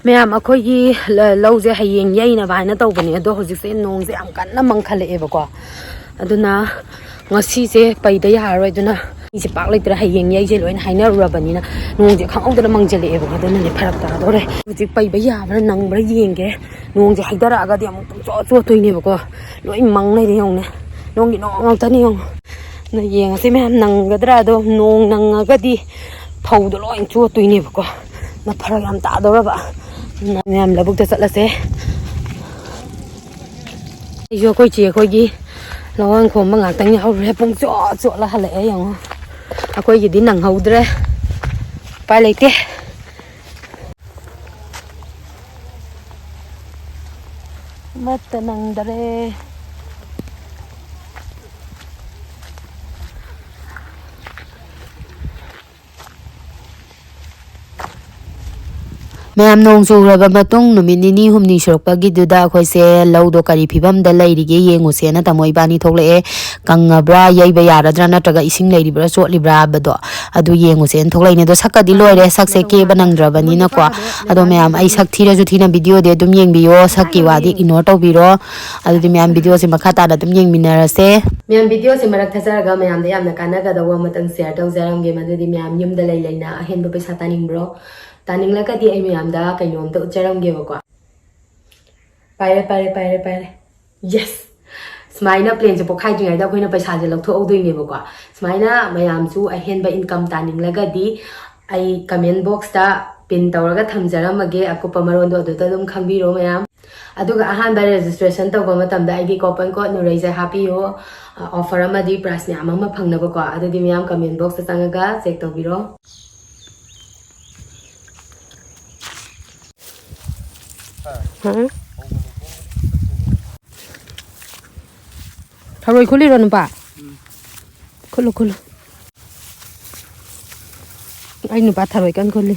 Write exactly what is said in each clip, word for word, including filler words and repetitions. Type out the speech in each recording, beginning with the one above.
ꯃꯌꯥꯝ, ꯑꯩꯈꯣꯏꯒꯤ ꯂ-, ꯂꯧꯁꯦ ꯍꯌꯦꯡ ꯌꯩꯅꯕ ꯍꯥꯏꯅ ꯇꯧꯕꯅꯦ, ꯑꯗꯣ ꯍꯧꯖꯤꯛꯁꯦ ꯅꯣꯡꯁꯦ ꯌꯥꯝ ꯀꯟꯅ ꯃꯪꯈꯠꯂꯛꯑꯦꯕꯀꯣ꯫ ꯑꯗꯨꯅ ꯉꯁꯤꯁꯦ ꯄꯩꯗ ꯌꯥꯔꯔꯣꯏ꯫ ꯑꯗꯨꯅ ꯃꯤꯁꯦ ꯄꯥꯛ ꯂꯩꯇ꯭ꯔꯦ, ꯍꯌꯦꯡ ꯌꯩꯁꯦ ꯂꯣꯏꯅ ꯍꯥꯏꯅꯔꯨꯔꯕꯅꯤꯅ ꯅꯣꯡꯁꯦ ꯈꯪꯍꯧꯗꯅ ꯃꯪꯁꯤꯜꯂꯛꯑꯦꯕꯀꯣ꯫ ꯑꯗꯨꯅꯅꯦ ꯐꯔꯛ ꯇꯥꯗꯧꯔꯦ꯫ ꯍꯧꯖꯤꯛ ꯄꯩꯕ ꯌꯥꯕ꯭ꯔꯥ ꯅꯪꯕ꯭ꯔꯥ ꯌꯦꯡꯒꯦ꯫ ꯅꯣꯡꯁꯦ ꯍꯩꯊꯔꯛꯑꯒꯗꯤ ꯑꯃꯨꯛ ꯄꯨꯡꯆꯣꯠ ꯆꯣꯠꯇꯣꯏꯅꯦꯕꯀꯣ꯫ ꯂꯣꯏ ꯃꯪ ꯂꯩꯔꯦ ꯌꯦꯡꯉꯨꯅꯦ꯫ ꯅꯣꯡꯒꯤ ꯅꯣꯡ ꯉꯥꯛꯇꯅꯤ ꯌꯦꯡꯉꯨ꯫ ꯑꯗꯨꯅ ꯌꯦꯡꯉꯁꯤ ꯃꯌꯥꯝ, ꯅꯪꯒꯗ꯭ꯔꯥ? ꯑꯗꯣ ꯅꯣꯡ ꯅꯪꯉꯒꯗꯤ ꯐꯧꯗꯣ ꯂꯣꯏ ꯆꯣꯠꯇꯣꯏꯅꯦꯕꯀꯣ꯫ ꯑꯗꯨꯅ ꯐꯔꯛ ꯌꯥꯝ ꯇꯥꯗꯧꯔꯕ꯫ ꯑꯗꯨꯅ ꯃꯌꯥꯝ ꯂꯧꯕꯨꯛꯇ ꯆꯠꯂꯁꯦ꯫ ꯑꯩꯁꯨ ꯑꯩꯈꯣꯏ ꯆꯦ ꯑꯩꯈꯣꯏꯒꯤ ꯂꯧꯔꯥꯡ ꯈꯣꯝꯕ ꯉꯥꯛꯇꯪ ꯌꯥꯎꯔꯨꯔꯦ꯫ ꯄꯨꯡ ꯆꯣꯠ ꯆꯣꯠꯂ ꯍꯜꯂꯛꯑꯦ ꯌꯦꯡꯉꯣ꯫ ꯑꯩꯈꯣꯏꯒꯤꯗꯤ ꯅꯪꯍꯧꯗ꯭ꯔꯦ꯫ ꯎꯄꯥꯏ ꯂꯩꯇꯦ꯫ ꯑꯃꯠꯇ ꯅꯪꯗꯔꯦ꯫ ꯃꯌꯥꯝ, ꯅꯣꯡ ꯆꯨꯈ꯭ꯔꯕ ꯃꯇꯨꯡ ꯅꯨꯃꯤꯠ ꯅꯤꯅꯤ ꯍꯨꯝꯅꯤ ꯁꯨꯔꯛꯄꯒꯤꯗꯨꯗ ꯑꯩꯈꯣꯏꯁꯦ ꯂꯧꯗꯣ ꯀꯔꯤ ꯐꯤꯕꯝꯗ ꯂꯩꯔꯤꯒꯦ ꯌꯦꯡꯉꯨꯁꯦꯅ ꯇꯥꯃꯣ ꯏꯕꯥꯅꯤ ꯊꯣꯛꯂꯛꯑꯦ꯫ ꯀꯪꯉꯕ꯭ꯔꯥ, ꯌꯩꯕ ꯌꯥꯔꯗ꯭ꯔꯥ, ꯅꯠꯇ꯭ꯔꯒ ꯏꯁꯤꯡ ꯂꯩꯔꯤꯕ꯭ꯔꯥ, ꯆꯣꯠꯂꯤꯕ꯭ꯔꯥ ꯍꯥꯏꯕꯗꯣ ꯑꯗꯨ ꯌꯦꯡꯉꯨꯁꯦꯅ ꯊꯣꯛꯂꯛꯏꯅꯦ꯫ ꯑꯗꯣ ꯁꯛꯀꯗꯤ ꯂꯣꯏꯔꯦ, ꯁꯛꯁꯦ ꯀꯦꯕ ꯅꯪꯗ꯭ꯔꯕꯅꯤꯅꯀꯣ꯫ ꯑꯗꯣ ꯃꯌꯥꯝ, ꯑꯩ ꯁꯛ ꯊꯤꯔꯁꯨ ꯊꯤꯅ ꯚꯤꯗꯤꯑꯣꯗꯤ ꯑꯗꯨꯝ ꯌꯦꯡꯕꯤꯌꯣ, ꯁꯛꯀꯤ ꯋꯥꯗꯤ ꯏꯒꯅꯣꯔ ꯇꯧꯕꯤꯔꯣ꯫ ꯑꯗꯨꯗꯤ ꯃꯌꯥꯝ, ꯚꯤꯗꯤꯑꯣꯁꯦ ꯃꯈꯥ ꯇꯥꯅ ꯑꯗꯨꯝ ꯌꯦꯡꯃꯤꯟꯅꯔꯁꯦ꯫ ꯃꯌꯥꯝ, ꯚꯤꯗꯤꯑꯣꯁꯦ ꯃꯔꯛ ꯊꯠꯆꯔꯒ ꯃꯌꯥꯝꯗ ꯌꯥꯝꯅ ꯀꯥꯟꯅꯒꯗꯧꯕ ꯑꯃꯇꯪ ꯁꯤꯌꯔ ꯇꯧꯖꯔꯝꯒꯦ꯫ ꯃꯗꯨꯗꯤ ꯃꯌꯥꯝ, ꯌꯨꯝꯗ ꯂꯩ ꯂꯩꯅ ꯑꯍꯦꯟꯕ ꯄꯩꯁꯥ ꯇꯥꯅꯤꯡꯕ꯭ꯔꯣ? ꯇꯥꯅꯤꯡꯂꯒꯗꯤ ꯑꯩ ꯃꯌꯥꯝꯗ ꯀꯩꯅꯣꯝꯇ ꯎꯠꯆꯔꯝꯒꯦꯕꯀꯣ꯫ ꯄꯥꯏꯔꯦ, ꯄꯥꯏꯔꯦ, ꯄꯥꯏꯔꯦ, ꯄꯥꯏꯔꯦ꯫ ꯌꯦꯁ! ꯁꯨꯃꯥꯏꯅ ꯄ꯭ꯂꯦꯟꯁꯦ ꯄꯣꯛꯈꯥꯏꯗ꯭ꯔꯤꯉꯩꯗ ꯑꯩꯈꯣꯏꯅ ꯄꯩꯁꯥꯁꯦ ꯂꯧꯊꯣꯛꯍꯧꯗꯣꯏꯅꯦꯕꯀꯣ꯫ ꯁꯨꯃꯥꯏꯅ ꯃꯌꯥꯝꯁꯨ ꯑꯍꯦꯟꯕ ꯏꯟꯀꯝ ꯇꯥꯅꯤꯡꯂꯒꯗꯤ ꯑꯩ ꯀꯃꯦꯟ ꯕꯣꯛꯁꯇ ꯄꯤꯟ ꯇꯧꯔꯒ ꯊꯝꯖꯔꯝꯃꯒꯦ, ꯑꯀꯨꯞꯄ ꯃꯔꯣꯟꯗꯣ ꯑꯗꯨꯗ ꯑꯗꯨꯝ ꯈꯪꯕꯤꯔꯣ ꯃꯌꯥꯝ꯫ ꯑꯗꯨꯒ ꯑꯍꯥꯟꯕ ꯔꯦꯖꯤꯁꯇ꯭ꯔꯦꯁꯟ ꯇꯧꯕ ꯃꯇꯝꯗ ꯑꯩꯒꯤ ꯀꯣꯄꯟ ꯀꯣꯗ ꯅꯨꯔꯩꯖꯩ ꯍꯥꯞꯄꯤꯌꯣ, ꯑꯣꯐꯔ ꯑꯃꯗꯤ ꯄ꯭ꯔꯥꯏꯁ ꯃꯌꯥꯝ ꯑꯃ ꯐꯪꯅꯕꯀꯣ꯫ ꯑꯗꯨꯗꯤ ꯃꯌꯥꯝ ꯀꯃꯦꯟ ꯕꯣꯛꯁꯇ ꯆꯪꯉꯒ ꯆꯦꯛ ꯇꯧꯕꯤꯔꯣ꯫ ꯍꯥ? ꯊꯔꯣꯏ ꯈꯨꯜꯂꯤꯔꯣ, ꯅꯨꯄꯥ? ꯈꯨꯜꯂꯨ, ꯈꯨꯜꯂꯨ꯫ ꯑꯩ ꯅꯨꯄꯥ ꯊꯔꯣꯏ ꯀꯟꯅ ꯈꯨꯜꯂꯤ꯫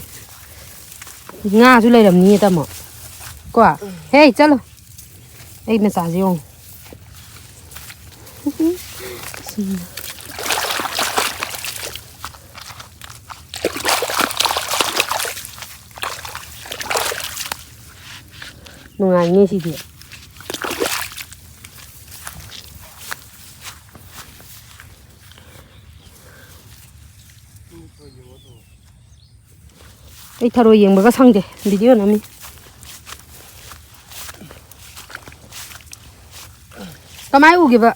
ꯉꯥꯁꯨ ꯂꯩꯔꯝꯅꯤꯌꯦ, ꯇꯥꯃꯣ꯫ ꯀꯣ? ꯍꯦ, ꯆꯠꯂꯣ꯫ ꯑꯩ ꯃꯆꯥꯁꯦ ꯌꯦꯡꯉꯨ꯫ ꯅꯨꯡꯉꯥꯏꯅꯤ ꯁꯤꯗꯤ꯫ ꯑꯩ ꯊꯔꯣꯏ ꯌꯦꯡꯕꯒ ꯁꯪꯗꯦ, ꯚꯤꯗꯤꯑꯣ ꯅꯝꯃꯤ꯫ ꯀꯃꯥꯏ ꯎꯒꯦꯕ?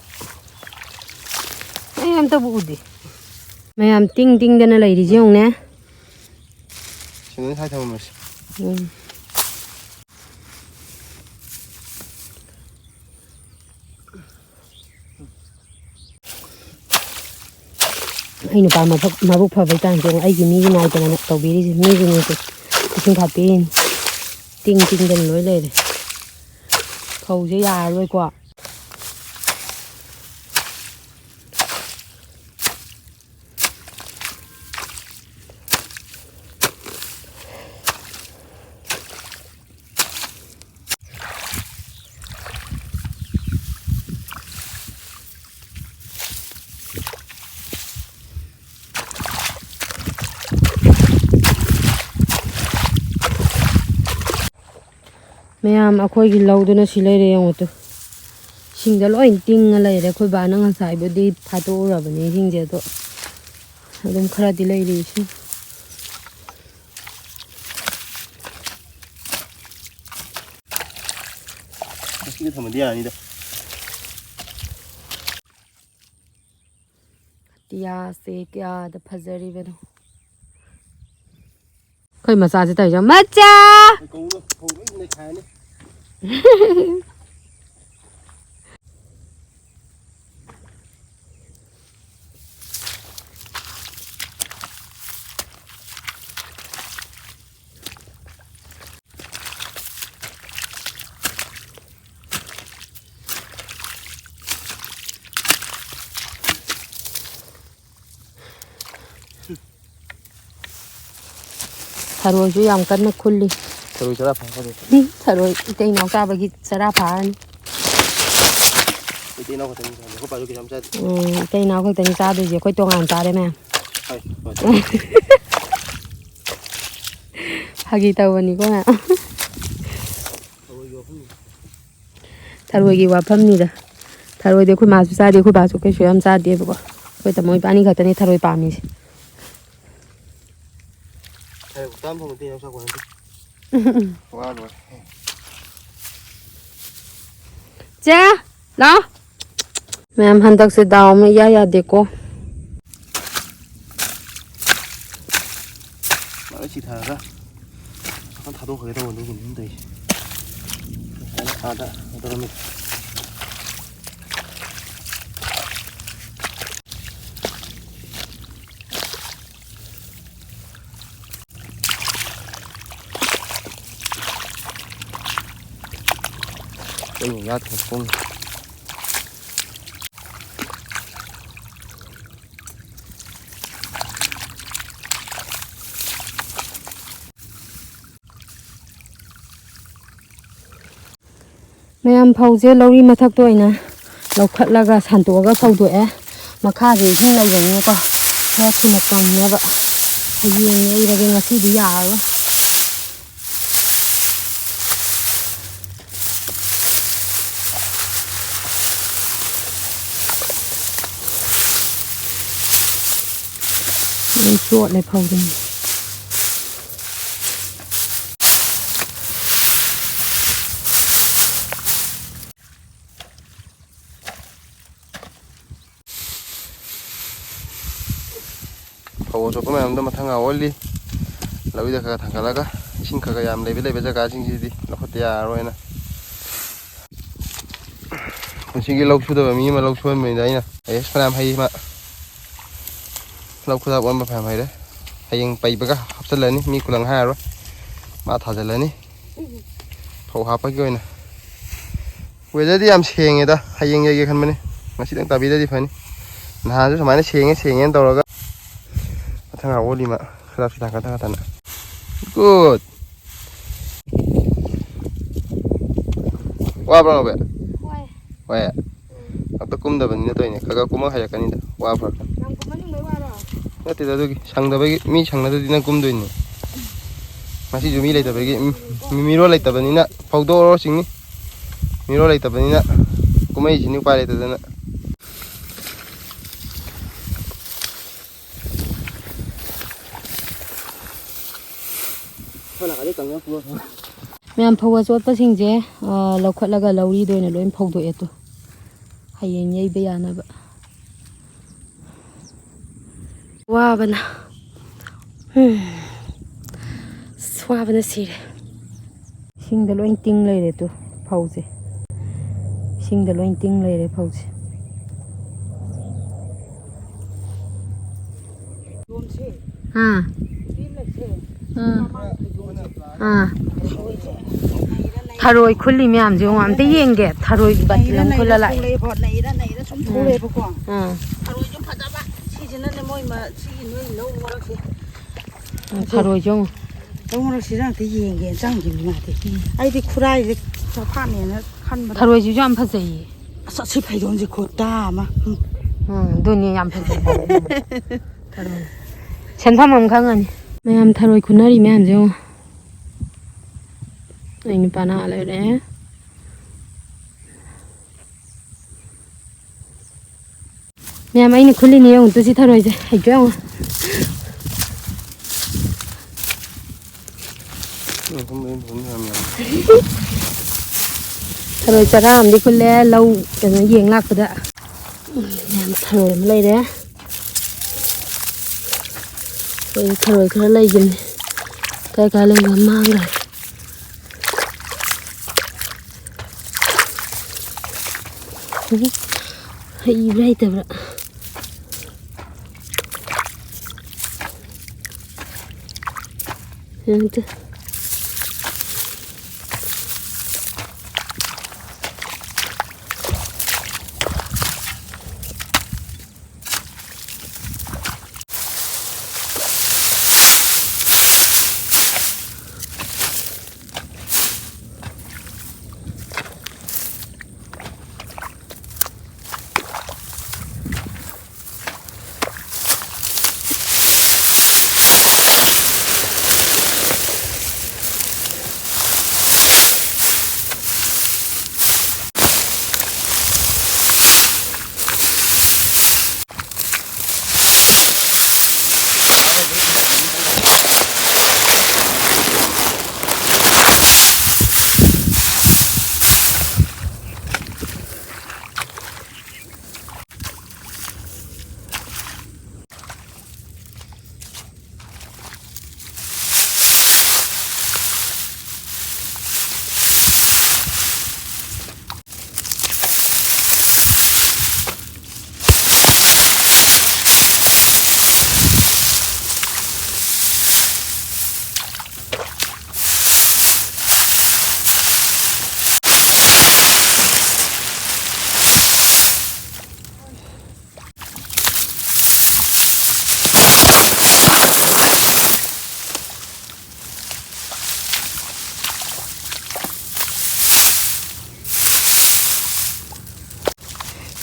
ꯑꯩ ꯑꯝꯇꯕꯨ ꯎꯗꯦ꯫ ꯃꯌꯥꯝ ꯇꯤꯡ ꯇꯤꯡꯗꯅ ꯂꯩꯔꯤꯁꯦ ꯌꯦꯡꯉꯨꯅꯦ꯫ ꯁꯤꯗ ꯁꯥꯏ ꯊꯝꯃꯝꯃꯁꯤ꯫ ꯎꯝ꯫ ꯑꯩ ꯅꯨꯄꯥ ꯃꯕꯨꯛ, ꯃꯕꯨꯛ ꯐꯕꯩ ꯆꯥꯡꯁꯦ ꯌꯦꯡꯉꯣ꯫ ꯑꯩꯒꯤ ꯃꯤꯒꯤ ꯅꯥꯏꯗꯅ ꯇꯧꯕꯤꯔꯤꯁꯦ, ꯃꯤꯒꯤꯅꯦꯁꯦ꯫ ꯏꯁꯤꯡ ꯈꯥꯛꯄꯤꯔꯤꯅꯤ꯫ ꯇꯤꯡ ꯇꯤꯡꯗꯅ ꯂꯣꯏ ꯂꯩꯔꯦ꯫ ꯐꯧꯁꯦ ꯌꯥꯔꯔꯣꯏꯀꯣ꯫ ꯃꯌꯥꯝ, ꯑꯩꯈꯣꯏꯒꯤ ꯂꯧꯗꯨꯅ ꯁꯤ ꯂꯩꯔꯦ ꯌꯦꯡꯉꯨ ꯇꯨ꯫ ꯏꯁꯤꯡꯗ ꯂꯣꯏ ꯇꯤꯡꯉ ꯂꯩꯔꯦ꯫ ꯑꯩꯈꯣꯏ ꯕꯥꯅ ꯉꯁꯥꯏꯕꯨꯗꯤ ꯐꯥꯠꯇꯣꯛꯎꯔꯕꯅꯦ ꯏꯁꯤꯡꯁꯦ, ꯑꯗꯣ ꯑꯗꯨꯝ ꯈꯔꯗꯤ ꯂꯩꯔꯤ ꯏꯁꯤꯡ꯫ ꯉꯁꯤꯗꯤ ꯊꯝꯃꯗꯤ ꯌꯥꯔꯅꯤꯗ꯫ ꯑꯇꯤꯌꯥꯁꯦ ꯀꯌꯥꯗ ꯐꯖꯔꯤꯕꯅꯣ꯫ ꯑꯩꯈꯣꯏ ꯃꯆꯥꯁꯦ ꯇꯧꯔꯤꯁꯦ, ꯃꯆꯥ! ꯀꯧꯅ ꯐꯧ ꯂꯣꯏ ꯅꯩꯈꯥꯏꯔꯅꯤ꯫ ꯊꯔꯣꯏꯁꯨ ꯌꯥꯝ ꯀꯟꯅ ꯈꯨꯜꯂꯤ꯫ ꯊꯔꯣꯏ ꯆꯔꯥ ꯐꯥꯔꯦ꯫ ꯎꯝ, ꯊꯔꯣꯏ ꯏꯇꯩ ꯏꯅꯥꯎ ꯆꯥꯕꯒꯤ ꯆꯔꯥ ꯐꯥꯔꯅꯤ꯫ ꯏꯇꯩ ꯏꯅꯥꯎ ꯈꯛꯇꯅꯤ ꯆꯥꯕ꯫ ꯑꯩꯈꯣꯏ ꯄꯥꯁꯨ ꯀꯩꯁꯨ ꯌꯥꯝ ꯆꯥꯗꯦ꯫ ꯎꯝ, ꯏꯇꯩ ꯏꯅꯥꯎ ꯈꯛꯇꯅꯤ ꯆꯥꯗꯣꯏꯁꯦ꯫ ꯑꯩꯈꯣꯏ ꯇꯣꯉꯥꯟ ꯆꯥꯔꯦ ꯃꯌꯥꯝ꯫ ꯍꯣꯏ, ꯍꯣꯏ꯫ ꯐꯥꯒꯤ ꯇꯧꯕꯅꯤꯀꯣ ꯃꯌꯥꯝ꯫ ꯊꯔꯣꯏꯒꯤ ꯋꯥꯐꯝꯅꯤꯗ꯫ ꯊꯔꯣꯏꯗꯤ ꯑꯩꯈꯣꯏ ꯃꯥꯁꯨ ꯆꯥꯗꯦ, ꯑꯩꯈꯣꯏ ꯕꯥꯁꯨ ꯀꯩꯁꯨ ꯌꯥꯝ ꯆꯥꯗꯦꯕꯀꯣ꯫ ꯑꯩꯈꯣꯏ ꯇꯥꯃꯣ ꯏꯕꯥꯅꯤ ꯈꯛꯇꯅꯤ ꯊꯔꯣꯏ ꯄꯥꯝꯃꯤꯁꯦ꯫ ꯊꯔꯣꯏ ꯈꯨꯇꯥ ꯑꯃ ꯐꯪꯉꯗꯤ ꯌꯥꯝ ꯆꯥꯎꯕ ꯅꯠꯇꯦ꯫ ꯋꯥ ꯂꯣꯏꯔꯦ꯫ ꯆꯦ, ꯂꯥꯎ꯫ ꯃꯌꯥꯝ, ꯍꯟꯗꯛꯁꯦ ꯗꯥꯎ ꯑꯃ ꯏꯌꯥ ꯌꯥꯗꯦꯀꯣ꯫ ꯂꯣꯏ ꯆꯤꯊꯔꯒ ꯅꯥꯀꯟ ꯊꯥꯗꯣꯛꯈ꯭ꯔꯒꯦ ꯇꯧꯕ, ꯑꯗꯨꯒꯤꯅꯤ ꯑꯩꯅ ꯇꯧꯔꯤꯁꯦ꯫ ꯉꯁꯥꯏꯅ ꯑꯥꯗ ꯀꯩꯅꯣ ꯇꯧꯔꯝꯃꯤ꯫ ꯑꯩꯅ ꯌꯥꯠꯈ꯭ꯔ ꯈꯣꯡ꯫ ꯃꯌꯥꯝ, ꯐꯧꯁꯦ ꯂꯧꯔꯤ ꯃꯊꯛꯇ ꯑꯣꯏꯅ ꯂꯧꯈꯠꯂꯒ ꯁꯟꯇꯣꯛꯑꯒ ꯐꯧꯗꯣꯛꯑꯦ꯫ ꯃꯈꯥꯁꯦ ꯏꯁꯤꯡ ꯂꯩꯕꯅꯤꯅꯀꯣ, ꯈꯔ ꯊꯨꯅ ꯀꯪꯅꯕ꯫ ꯍꯌꯦꯡ ꯌꯩꯔꯒꯦ, ꯉꯁꯤꯗꯤ ꯌꯥꯔꯔꯣꯏ꯫ ꯂꯣꯏ ꯆꯣꯠꯂꯦ ꯐꯧꯁꯤꯡꯁꯦ꯫ ꯐꯧ ꯑꯆꯣꯠꯄ ꯃꯌꯥꯝꯗꯣ ꯃꯊꯪ ꯑꯣꯜꯂꯤ꯫ ꯂꯧꯔꯤꯗ ꯈꯔ ꯈꯔ ꯊꯥꯡꯒꯠꯂꯒ ꯏꯁꯤꯡ ꯈꯔ ꯈꯔ ꯌꯥꯝ ꯂꯩꯕ ꯂꯩꯕ ꯖꯒꯥꯁꯤꯡꯁꯤꯗꯤ ꯂꯧꯈꯠꯇ ꯌꯥꯔꯔꯣꯏꯅ꯫ ꯄꯨꯟꯁꯤꯒꯤ ꯂꯧ ꯁꯨꯗꯕ ꯃꯤ ꯑꯃ ꯂꯧ ꯁꯨꯍꯟꯕꯅꯤꯗ ꯑꯩꯅ꯫ ꯑꯦꯁ ꯐꯅꯌꯥꯝ ꯍꯩ ꯃꯥ꯫ ꯂꯧ ꯈꯨꯗꯥꯞ ꯑꯣꯟꯕ ꯐꯅꯌꯥꯝ ꯍꯩꯔꯦ꯫ ꯍꯌꯦꯡ ꯄꯩꯕꯒ ꯍꯥꯞꯆꯤꯜꯂꯅꯤ, ꯃꯤ ꯈꯨꯂꯪ ꯍꯥꯏꯔꯔꯣꯏ꯫ ꯃꯥ ꯊꯥꯖꯤꯜꯂꯅꯤ꯫ ꯐꯧ ꯍꯥꯞꯄꯒꯤ ꯑꯣꯏꯅ꯫ ꯋꯦꯗꯔꯗꯤ ꯌꯥꯝ ꯁꯦꯡꯉꯦꯗ, ꯍꯌꯦꯡ ꯌꯩꯒꯦ ꯈꯟꯕꯅꯤ꯫ ꯉꯁꯤꯗꯪ ꯇꯥꯕꯤꯔꯗꯤ ꯐꯅꯤ꯫ ꯅꯍꯥꯟꯁꯨ ꯁꯨꯃꯥꯏꯅ ꯁꯦꯡꯉꯦ ꯁꯦꯡꯉꯦꯅ ꯇꯧꯔꯒ ꯃꯊꯪ ꯑꯣꯜꯂꯤ ꯃꯥ꯫ ꯈꯔ ꯈꯤꯇꯪ ꯀꯟꯊ ꯀꯟꯊꯅ꯫ ꯒꯨꯗ꯫ ꯋꯥꯕ꯭ꯔꯣ, ꯅꯥꯎꯕꯤ? ꯋꯥꯏ꯫ ꯋꯥꯏ? ꯎꯝ꯫ ꯑꯝꯇ ꯀꯨꯝꯗꯕꯅꯤꯅ ꯇꯧꯔꯤꯅꯦ꯫ ꯈꯔ ꯈꯔ ꯀꯨꯝꯃ ꯍꯩꯔꯛꯀꯅꯤꯗ꯫ ꯋꯥꯕ꯭ꯔꯥ? ꯌꯥꯝ ꯀꯨꯝꯃꯟꯅꯤꯡꯕꯩ ꯋꯥꯔꯣ? ꯅꯠꯇꯦꯗ, ꯑꯗꯨꯒꯤ ꯁꯪꯗꯕꯒꯤ, ꯃꯤ ꯁꯪꯅꯗ꯭ꯔꯗꯤ ꯅꯪ ꯀꯨꯝꯗꯣꯏꯅꯦ꯫ ꯉꯁꯤꯁꯨ ꯃꯤ ꯂꯩꯇꯕꯒꯤ, ꯎꯝ, ꯃꯤ-, ꯃꯤꯔꯣꯜ ꯂꯩꯇꯕꯅꯤꯅ ꯐꯧꯗꯣꯛꯑꯣ ꯆꯤꯡꯅꯤ꯫ ꯃꯤꯔꯣꯜ ꯂꯩꯇꯕꯅꯤꯅ ꯀꯨꯝꯍꯩꯁꯤꯅꯤ ꯎꯄꯥꯏ ꯂꯩꯇꯗꯅ꯫ ꯃꯌꯥꯝ ꯐꯧ ꯑꯆꯣꯠꯄꯁꯤꯡꯁꯦ, ꯑ, ꯂꯧꯈꯠꯂꯒ ꯂꯧꯔꯤꯗ ꯑꯣꯏꯅ ꯂꯣꯏ ꯐꯧꯗꯣꯛꯑꯦ ꯇꯨ꯫ ꯍꯌꯦꯡ ꯌꯩꯕ ꯌꯥꯅꯕ꯫ ꯋꯥꯕꯅ꯫ ꯎꯝ꯫ ꯑꯁ, ꯋꯥꯕꯅ ꯁꯤꯔꯦ꯫ ꯏꯁꯤꯡꯗ ꯂꯣꯏ ꯇꯤꯡ ꯂꯩꯔꯦ ꯇꯨ ꯐꯧꯁꯦ꯫ ꯏꯁꯤꯡꯗ ꯂꯣꯏ ꯇꯤꯡ ꯂꯩꯔꯦ ꯐꯧꯁꯦ꯫ ꯑꯥ꯫ ꯑꯥ꯫ ꯑꯥ꯫ ꯊꯔꯣꯏ ꯈꯨꯜꯂꯤ ꯃꯌꯥꯝꯁꯦ ꯌꯦꯡꯉꯣ, ꯑꯝꯇ ꯌꯦꯡꯒꯦ꯫ ꯊꯔꯣꯏ ꯕꯇꯤꯜ ꯑꯃ ꯈꯨꯜꯂ ꯂꯥꯛꯑꯦ꯫ ꯊꯣꯛꯂꯛꯑꯦꯕ, ꯅꯩꯔ ꯅꯩꯔ ꯁꯨꯝ ꯎꯝ꯫ ꯊꯣꯛꯂꯛꯑꯦꯕꯀꯣ꯫ ꯑꯥ꯫ ꯊꯔꯣꯏꯁꯨ ꯐꯖꯕ꯫ ꯁꯤꯁꯤꯅꯅꯦ ꯃꯣꯏ ꯃ-, ꯁꯤꯒꯤ ꯅꯣꯏ ꯂꯧ ꯃꯔꯛꯁꯦ꯫ ꯎꯝ, ꯊꯔꯣꯏꯁꯨ ꯌꯦꯡꯉꯣ꯫ ꯂꯧ ꯃꯔꯛꯁꯤꯗ ꯑꯝꯇ ꯌꯦꯡꯒꯦꯅ ꯆꯪꯈꯤꯕꯅꯤ ꯃꯥꯗꯤ꯫ ꯎꯝ꯫ ꯑꯩꯗꯤ ꯈꯨꯔꯥꯏꯁꯦ ꯆꯐꯥꯠꯅꯦꯅ ꯈꯟꯕꯗ꯫ ꯊꯔꯣꯏꯁꯤꯁꯨ ꯌꯥꯝ ꯐꯖꯩꯌꯦ꯫ ꯑꯁ, ꯑꯁꯤ ꯐꯩꯖꯣꯝꯁꯦ ꯈꯨꯠꯇꯥ ꯑꯃ꯫ ꯎꯝ꯫ ꯎꯝ, ꯑꯗꯨꯅꯦ ꯌꯥꯝ ꯐꯖꯩ꯫ ꯊꯔꯣꯏ꯫ ꯁꯦꯟꯐꯝ ꯑꯃ ꯈꯪꯉꯅꯤ꯫ ꯃꯌꯥꯝ ꯊꯔꯣꯏ ꯈꯨꯟꯅꯔꯤ ꯃꯌꯥꯝꯁꯦ ꯌꯦꯡꯉꯣ꯫ ꯑꯩ ꯅꯨꯄꯥꯅ ꯑꯥ ꯂꯩꯔꯦ꯫ ꯃꯌꯥꯝ ꯑꯩꯅ ꯈꯨꯜꯂꯤꯅꯦ ꯌꯦꯡꯉꯨ ꯇꯨ ꯁꯤ ꯊꯔꯣꯏꯁꯦ꯫ ꯍꯩꯇ꯭ꯔꯣ ꯌꯦꯡꯉꯨ꯫ ꯊꯔꯣꯏ ꯆꯔꯥ ꯑꯃꯗꯤ ꯈꯨꯜꯂꯦ, ꯂꯧ ꯀꯩꯅꯣ ꯌꯦꯡ ꯂꯥꯛꯄꯗ꯫ ꯃꯌꯥꯝ ꯊꯔꯣꯏ ꯑꯃ ꯂꯩꯔꯦ꯫ ꯑꯩ ꯊꯔꯣꯏ ꯈꯔ ꯂꯩꯈꯤꯕꯅꯦ꯫ ꯀꯥꯏ ꯀꯥꯏ ꯂꯩꯈ꯭ꯔ ꯃꯥꯡꯈ꯭ꯔꯦ꯫ ꯍꯩꯕ꯭ꯔꯥ ꯍꯩꯇꯕ꯭ꯔꯥ? ꯌꯦꯡꯉꯨ ꯇꯨ꯫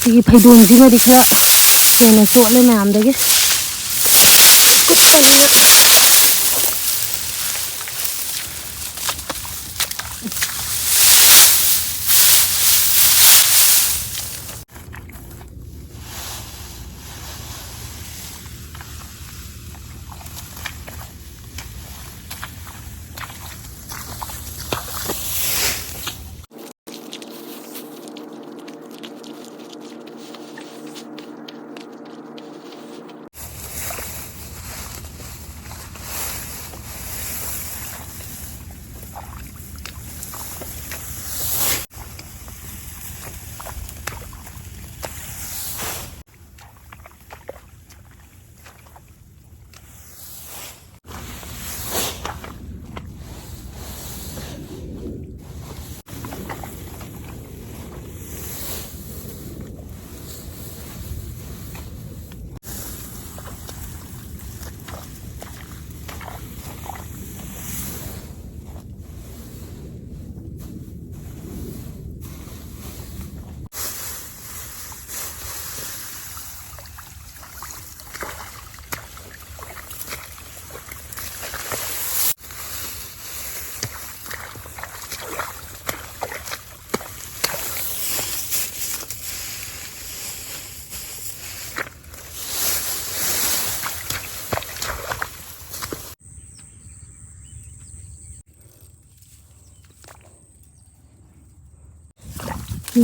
ꯁꯤꯒꯤ ꯐꯩꯗꯣꯝꯁꯤꯅꯗꯤ ꯈꯔ ꯍꯦꯟꯅ ꯆꯣꯠꯂꯦ ꯃꯌꯥꯝꯗꯒꯤ꯫ ꯀꯨꯞꯄꯁꯤꯅ꯫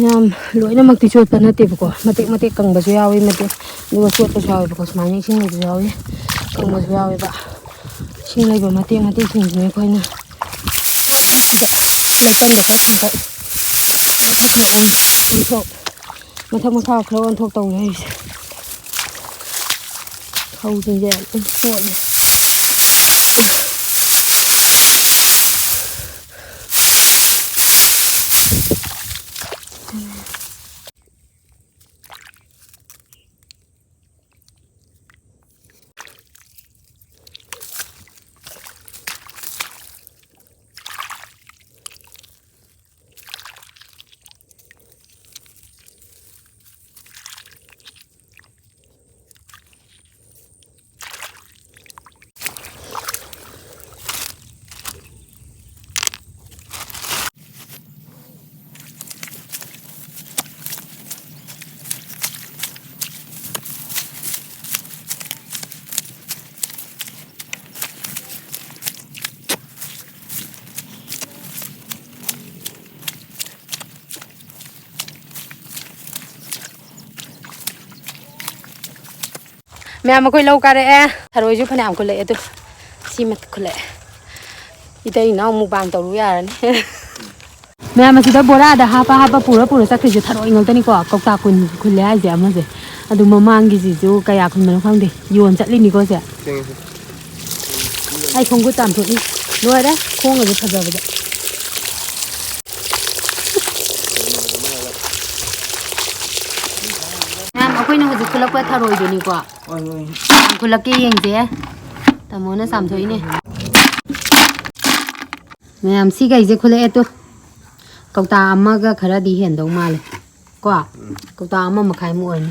ꯌꯥꯝ ꯂꯣꯏꯅꯃꯛꯇꯤ ꯆꯣꯠꯄ ꯅꯠꯇꯦꯕꯀꯣ, ꯃꯇꯦꯛ ꯃꯇꯦꯛ ꯀꯪꯕꯁꯨ ꯌꯥꯎꯏ, ꯃꯇꯦꯛ ꯑꯗꯨꯒ ꯆꯣꯠꯄꯁꯨ ꯌꯥꯎꯋꯦꯕꯀꯣ꯫ ꯁꯨꯃꯥꯏꯅ ꯏꯁꯤꯡ ꯂꯩꯕꯁꯨ ꯌꯥꯎꯏ, ꯀꯪꯕꯁꯨ ꯌꯥꯎꯋꯦꯕ꯫ ꯏꯁꯤꯡ ꯂꯩꯕ ꯃꯇꯦꯛ ꯃꯇꯦꯛꯁꯤꯡꯁꯤꯅ ꯑꯩꯈꯣꯏꯅ ꯂꯩꯀꯪꯗ ꯆꯠꯈꯤꯕ ꯃꯊꯛ ꯈꯔ ꯑꯣꯟ-, ꯑꯣꯟꯊꯣꯛ-, ꯃꯊꯛ ꯃꯈꯥ ꯈꯔ ꯑꯣꯟꯊꯣꯛ ꯇꯧ ꯂꯩꯔꯤꯁꯦ꯫ ꯐꯧꯁꯤꯡꯁꯦ ꯂꯣꯏ ꯆꯣꯠꯂꯦ꯫ ꯃꯌꯥꯝ, ꯑꯩꯈꯣꯏ ꯂꯧ ꯀꯥꯔꯛꯑꯦ꯫ ꯊꯔꯣꯏꯁꯨ ꯐꯅꯌꯥꯝ ꯈꯨꯜꯂꯛꯑꯦ꯫ ꯑꯗꯨ ꯁꯤꯃ ꯈꯨꯜꯂꯛꯑꯦ꯫ ꯏꯇꯩ ꯏꯅꯥꯎ ꯃꯨꯛꯕꯥꯡ ꯇꯧꯔꯨ ꯌꯥꯔꯅꯤ꯫ ꯃꯌꯥꯝ, ꯑꯁꯤꯗ ꯕꯣꯔꯥꯗ ꯍꯥꯞꯄ ꯍꯥꯞꯄ ꯄꯨꯔ ꯄꯨꯔ ꯆꯠꯈ꯭ꯔꯤꯁꯦ ꯊꯔꯣꯏ ꯉꯥꯛꯇꯅꯤꯀꯣ꯫ ꯀꯧꯇꯥ ꯀꯨꯟ ꯈꯨꯜꯂꯦ ꯍꯥꯏꯁꯦ ꯑꯃꯁꯦ꯫ ꯑꯗꯨ ꯃꯃꯥꯡꯒꯤꯁꯤꯁꯨ ꯀꯌꯥ ꯈꯨꯟꯕꯅꯣ ꯈꯪꯗꯦ꯫ ꯌꯣꯟ ꯆꯠꯂꯤꯅꯤꯀꯣ ꯁꯦ꯫ ꯑꯩ ꯈꯣꯡꯈꯨꯠ ꯆꯥꯝꯊꯣꯛꯏ꯫ ꯂꯣꯏꯔꯦ꯫ ꯈꯣꯡꯒꯁꯦ ꯐꯖꯕꯗ꯫ ꯃꯌꯥꯝ, ꯑꯩꯈꯣꯏꯅ ꯍꯧꯖꯤꯛ ꯈꯨꯜꯂꯛꯄ ꯊꯔꯣꯏꯗꯨꯅꯤꯀꯣ꯫ ꯌꯥꯝ ꯈꯨꯜꯂꯛꯀꯦ ꯌꯦꯡꯁꯦ꯫ ꯇꯥꯃꯣꯅ ꯆꯥꯝꯊꯣꯛꯏꯅꯦ꯫ ꯃꯌꯥꯝ, ꯁꯤꯈꯩꯁꯦ ꯈꯨꯜꯂꯛꯑꯦ ꯇꯨ꯫ ꯀꯧꯇꯥ ꯑꯃꯒ ꯈꯔꯗꯤ ꯍꯦꯟꯗꯧ ꯃꯥꯜꯂꯦ꯫ ꯀꯣ? ꯀꯧꯇꯥ ꯑꯃ ꯃꯈꯥꯏꯃꯨꯛ ꯑꯣꯏꯅꯤ꯫